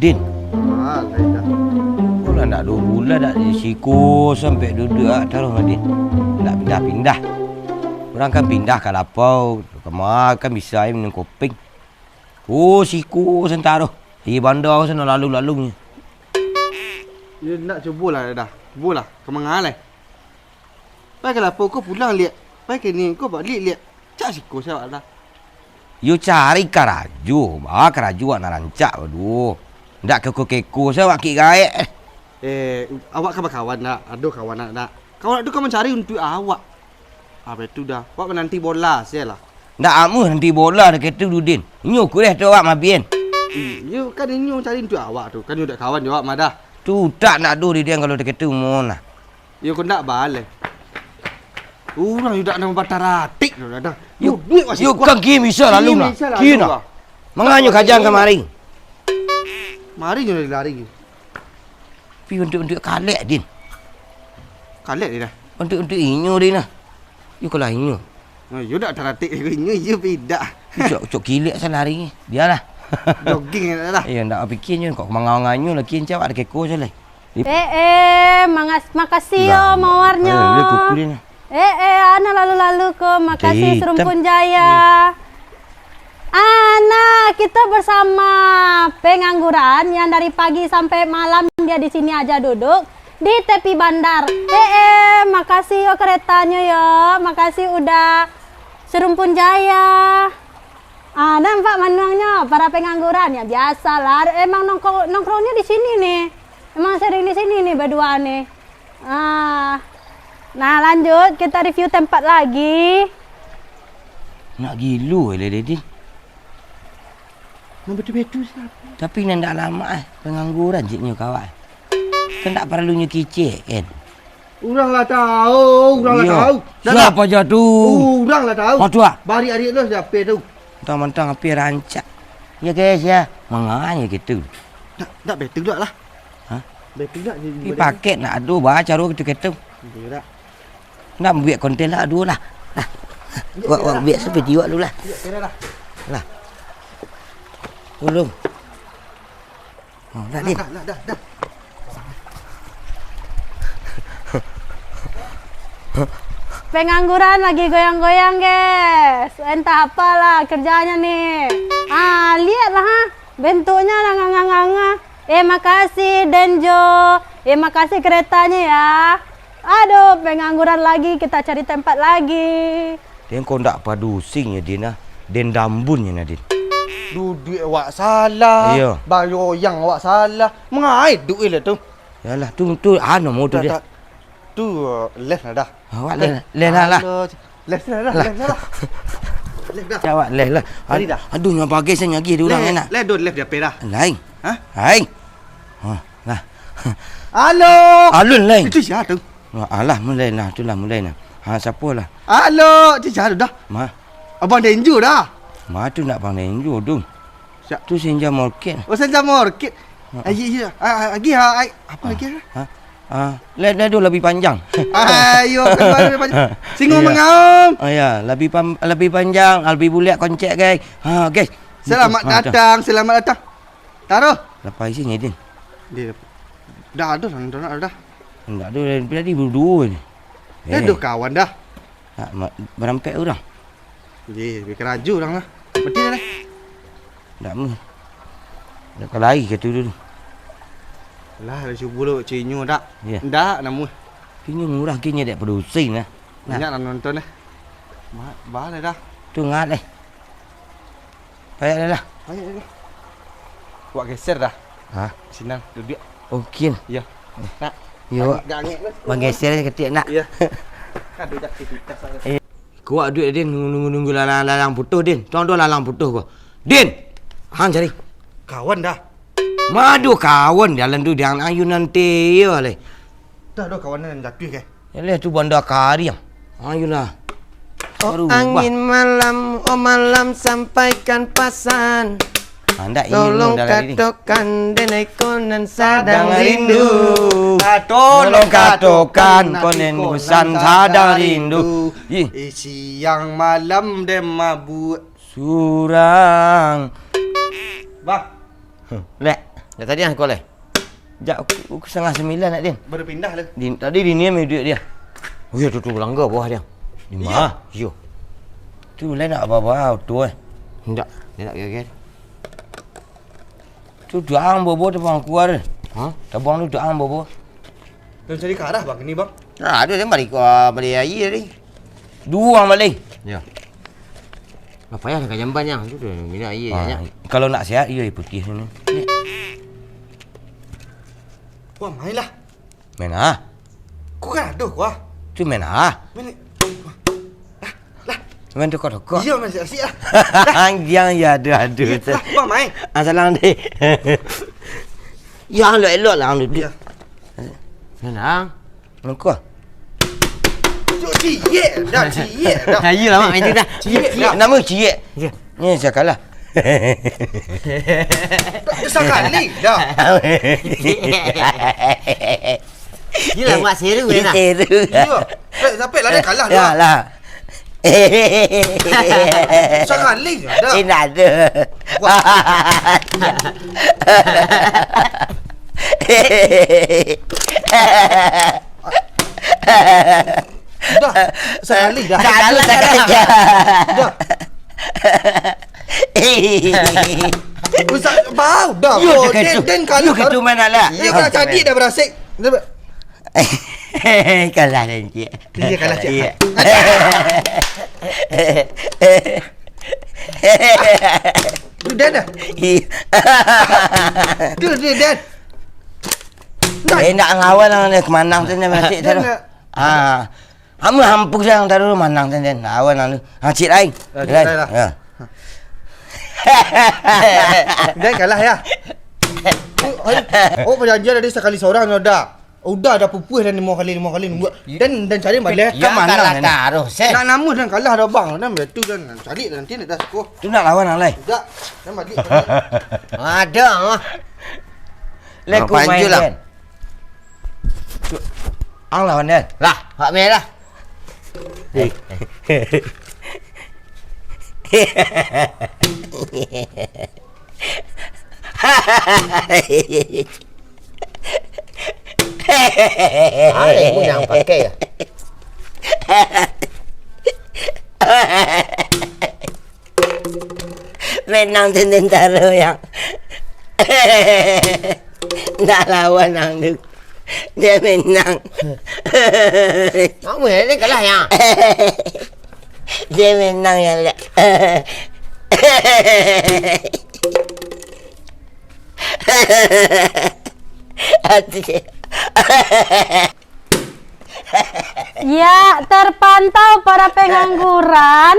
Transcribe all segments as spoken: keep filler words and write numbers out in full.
Din. Ah, lai dah. Kok lah ndak duo bulan dak di siko sampai duduak ah, taruih, Din. Ndak pindah-pindah. Urang kan pindah ka lapau, kama kan bisa ai minum kopeng. Ko siko santaro. Di banda ko sano lalu-lalu nyo. Yo, ndak, cubolah, dah. Cubolah, ka manga lai? Pai ka lapau ko pulang liak. Pai ka ni ko baliak liak. Cak siko se awak dah. Yo cari karajo, ba karajo awak nan rancak baduo. Ndak keko-keko se awak kik gaek eh. Eh, awak ka bakawan ndak? Ado kawan ndak? Kawan tu ka mancari untuak awak. Apo itu dah? Awak mananti bola se lah. Ndak amuah nanti bola deketu Dudin. Inyo kureh tu awak mabian. Iyo, kan inyo cari untuak awak tu. Kan inyo dak kawan jo awak mah dah. Tu utak ndak ado di dian kalau deketu mon lah. Iyo, kok ndak baleh. Urang yo dak namo bataratik tu dah. Yo, Yo, duit masih yo kuat. Kan kin bisa lalu Kin nah. Bisa lalu Kin nah. Lah. Manganyo kajang kamari. Mari nyo lari. Tapi untuak-untuak kalek, Din. Kalek dia dah. Untuak-untuak inyo, Din, nah. Yo kalau inyo. Oh, yo dak taratik inyo, yo pidak. Cok, cok kilek salah hari ni. Bialah. Jogging dah lah. Iyo, ndak pikir nyo kok manganyo lagi encah awak dak keko salah. Eh, eh, mangas-, makasih yo mawarnyo. Eh, dia kuku dia ni. Eh, eh, ana lalu-lalu ko, makasih Serumpun Jaya. Ana, kita bersama pengangguran yang dari pagi sampai malam dia di sini aja duduk di tepi bandar. Eh, eh, makasih yo keretanyo yo, makasih udah Serumpun Jaya. Ah, nampak manuangnyo, para pengangguran, ya biasalah, emang nongko-, nongkrongnyo di sini nih, emang sering di sini nih berdua nih. Ah, nah lanjut kita review tempat lagi. Nak gilo eh, Lady Din. Nah, betul-betul siapa? Tapi nan dak lamak eh, pengangguran ciknyo kawak. Kan dak paralu nyo kicek kan. Urang lah tahu, urang lah tahu. Dah lah. Siapa aja tu? Urang lah tahu. Matuak. Bari adik tu siapa tu? Mantang-mantang api rancak. Ya guys ya, manganyo gitu. Dak, dak betul dak lah. Hah? Betul dak? Tapi paket nak ado ba caro gitu-gitu. Betul dak? Nak buek konten lah ado lah. Lah. Buek, buek, buek video dulu lah. Lah. Ulung. Oh, dah, Din. Dah, dah, dah, dah. Pengangguran lagi goyang-goyang, guys. Entah apalah kerjanya nih. Ah, lihatlah, ha. Bentuknya lah nganga-nganga. Eh, makasih, Denjo. Eh, makasih keretanya ya. Aduh, pengangguran lagi, kita cari tempat lagi. Den kok ndak padusi nyo, Din, ah. Den dambun nyo, nah, Din. Duduak awak salah, iyo. Bagoyang awak salah. Mangai duit lah tu. Yalah, tu, tu, anu, mau tu dah, dia. Tak. Tu, uh, left lah dah. Awak left, left lah, lah. Left lah dah, lah. Left lah dah. Left dah. Awak left lah. Jadi dah. Aduh, nyo bagai saya nyagi di urang enak. Left, left dia dah. Lain. Hah? Lain. Ha, lah. Halo. Alun lain. Itu siapa tu? Alah, mulai nah, tu lah mulai nah. Ha, siapa lah? Halo, tu siapa dah? Ma. Abang Denjo dah. Ma tu nak Abang Denjo tu. Siap. Tu Senja Market. Oh, Senja Market. Ha. Ah, iya, iya. Ah, ah, lagi, ah, ah, apa lagi, ah? Ha? Ah, le-, le tu lebih panjang. Ayo, lebih panjang. Singo mangaum. Oh ya, lebih pam-, lebih panjang, lebih bulat koncek, guys. Ha, guys. Selamat datang, selamat datang. Taruh. Lapar isi ni, Din. Dia dah ada, dah ada. Ndak ada, dari tadi berdua ni. Dah ada kawan dah. Nak ma-, berampek orang. Ye, lebih kerajo orang lah. Betul lah. Ndak mu. Ndak kalai kata dulu. Lah, dah subuh lo, cinyo dak? Ya. Ndak, namu. Cinyo murah, kini dek produksi nah. Nah. Banyak lah nonton eh. Ba-, balai dah. Tu ngat eh. Payah dah lah. Payah dah. Wak geser dah. Ha? Sinan, duduak. Oke. Yo. Nak. Yo. Agak angek tu. Manggeser je ketek nak. Iya. Kan ada aktivitas lah. Eh. Kuat duit Din, nunggu-nunggu lalang-lalang putuh Din. Tuang tu lalang putuh ko. Din. Hang cari. Kawan dah. Madu kawan dalam tu jangan ayu nanti yo leh. Dah dah kawan nan jatuh ke? Yalah tu banda kariang. Ayolah. Oh, angin malam, oh malam, sampaikan pasan. Ah, ndak, ini tolong katokan, denai konan sadang rindu. Ah, tolong katokan, konan sadang rindu. Ih. Eh, siang malam den mabuak surang. Bah. Huh, lek. Dah tadi ang sekolah? Jak pukul, pukul setengah sembilan nak, Din. Baru pindah tu. Din, tadi Din ni ambil duit dia. Oh, ya, tu, tu, langgar bawah dia. Di Iya. mana? Yo. Tu lah nak bawa-bawa auto, eh. Ndak, dia nak geger. Tu tuang bobo tu, bang, keluar. Ha? Tabang tu tuang bobo. Dah cari karah, bang, ni, bang. Ah, ada dia balik, ah, balik air tadi. Dua balik. Ya. Apa ya, nak jamban yang tu, tu minum air Ah, banyak. Kalau nak sihat, iya, air putih ni. Wah, main lah. Main ah. Kau kan ada, wah. Tu main ah. Main ni. Lah, lah. Main tokok-tokok. Iya, main siap-siap lah. Yang ya ada, ada. Iya, lah, bang, main. Ah, salam deh. Yang elok-elok lah, duduk. Iya. Main ah. Engkau. Cuk, ciek dah, ciek dah. Nah, iyalah, Mak, itu dah. Ciek dah. Nama ciek? Ya. Ni saya kalah. Dah, dah sakali dah. Iyalah, Mak, seru, eh, nak? Seru. Iya. Sampai, sampai lah, dah kalah Ya dah. lah. Sakali je dah. Eh, ndak ada. Wah. Dah, sakali dah. Dah, dah, dah, dah. Dah. Usah bau dah. Yo, Oh, dah den, tu. den kalah Yo, dah. gitu main alah. Yo, dah jadi dah berasik. Dah ber- Kalah lah, Encik. Iya, kalah, Cik. Iya. Tu dah dah. Iya. Tu, tu dah. Dah. Eh, nak lawan lah ni, kemanang tu ni, masih Dah tu. nak. Ah. Kamu hampuk je yang taruh manang tu, den. Lawan lah tu. Ha, cik lain. Ah, cik Lain. lain lah. Ya. Dah kalah ya. Oh, oh, oh, perjanjian tadi sekali seorang dah. Udah dah pupuh dah lima kali, lima kali nunggu. Dan, dan cari balik. Ya, Ka manang kalah kan? taruh, seh. Nak nama dan kalah dah, bang. Dan betul dan cari nanti nak dah sekuh. Tu nak lawan alai. Tidak. Dan balik. Ada, ah. Leku Nampak main je lah. kan. Tu, ang lawan dia. Lah, hak main lah. Eh. Ah, ilmu yang pakai ya. Menang tu tentara yang nak lawan ang tu. Dia menang. Mak Muhyiddin kalah ya. Dia menang ya, Lek. Hati. Ya, terpantau para pengangguran.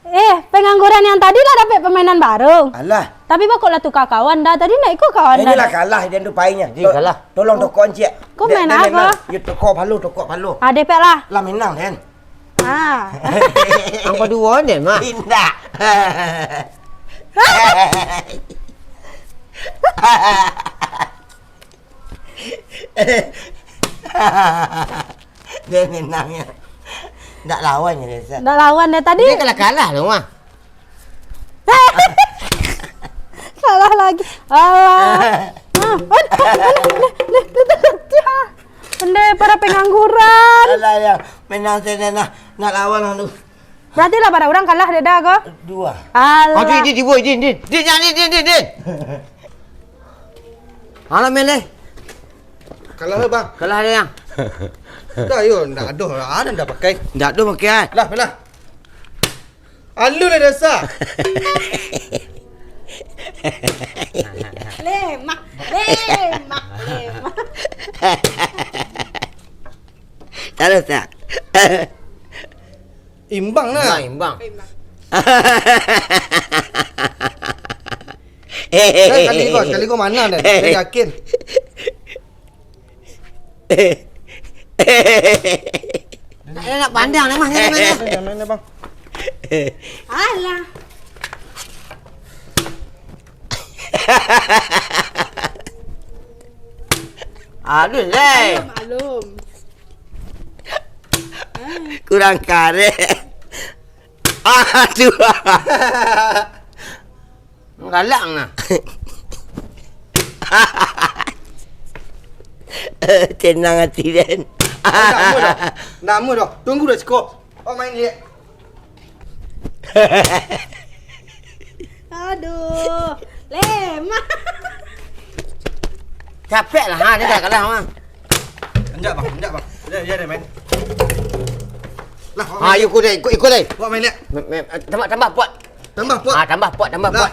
Eh, pengangguran yang tadi lah dapek pemainan baru. Alah. Tapi bako lah tukar kawan dah. Tadi nak ikut kawan Eh, dah. inilah kalah dia tu painnya. Dia To-, kalah. Tolong tokok ciek. Kau Dia, main dia apa? main lah. Ya, tokok palu, tokok palu. Ah, depek lah. Lah menang, Den. Ah. Ang paduo ni, mah. Indak. Dia menang ya. Ndak lawan ya, Desa. Ndak lawan dia tadi. Dia kalah-kalah tu, mah. Salah lagi. Alah. Ah, aduh, aduh, aduh, aduh, aduh, aduh. Pandai para pengangguran. Alah, ya. Menang saya nak, nak lawan anu. Berarti lah bara urang kalah dek Da ko? Dua. Alah. Oh, Din, Din, Din, Din, Din. Din, jangan, Din, Din, Din, Din. Alah, main leh. Kalah lah, Bang. Kalah dia, Yang. Dah, yo, ndak ado. Ah, ndak pakai. Ndak ado pakai, ah. Lah, lah. Alu lah dasar. Lemak, lemak, lemak. Taruh tak? Imbang lah. Imbang, imbang. Dah, sekali ko, sekali ko mana dah? Saya yakin. Nak, nak pandang dah, Mas. Jangan main dah. Jangan main dah, Bang. Alah. Aduh, Leh. Maklum, maklum. Kurang karet. Aduh. Galak nah. Tenang ati den. Namo doh. Namo doh. Tunggu doh siko. Awak main liek. Aduh, lemah. Capek lah, ha, dia dah kalah, ha. Anjak, bang, anjak, bang. Dia, dia, dia main. Lah, awak main. Ha, ikut deh, ikut, ikut deh. Awak main liek. Me-, me-, tambah, tambah pot. Tambah pot. Ha, tambah pot, tambah pot.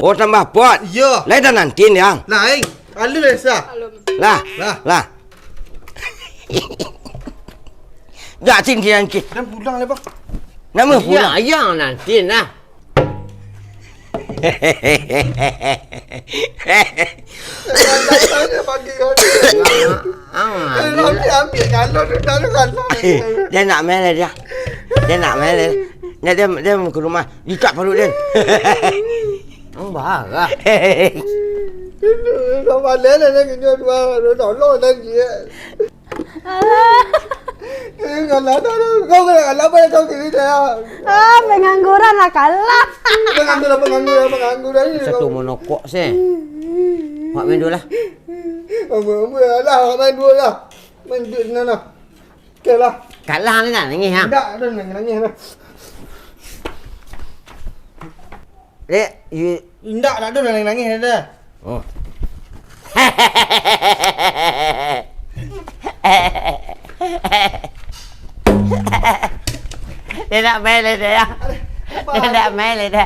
Oh, tambah pot. Iyo. Lai dah nanti, Yang. Lai. Alun lah, Sa. Lah. Lah. Lah. Jak sini, sini. Dah pulang lah, bang. Nama pulang? Ayang nanti nah. Pagi kau ni. Ah, ambil, ambil, ambil. Kalau tu, kalau, kalau. Dia nak main lah dia. Dia nak main lah. Dia, dia, dia ke rumah. Ikat paruik dia. Ang barah. Dah balik lah, dah kerja dua, dua tolong dah dia. Alah. Eh, kalah dah, dah. Kau kena kalah, apa yang kau kena dah? Ah, pengangguran lah kalah. Pengangguran, pengangguran, pengangguran ni. Satu monokok se. Awak main dulu lah. Ambo, ambo lah, awak main dulu lah. Main duit sinan lah. Oke lah. Kalah ni nak nangis, ha? Indak, dah nangis-nangis dah. Dek, you... Indak, tak ada dah nangis-nangis dah. Oh. Dia nak main lah, dia. Dia nak main lah, dia.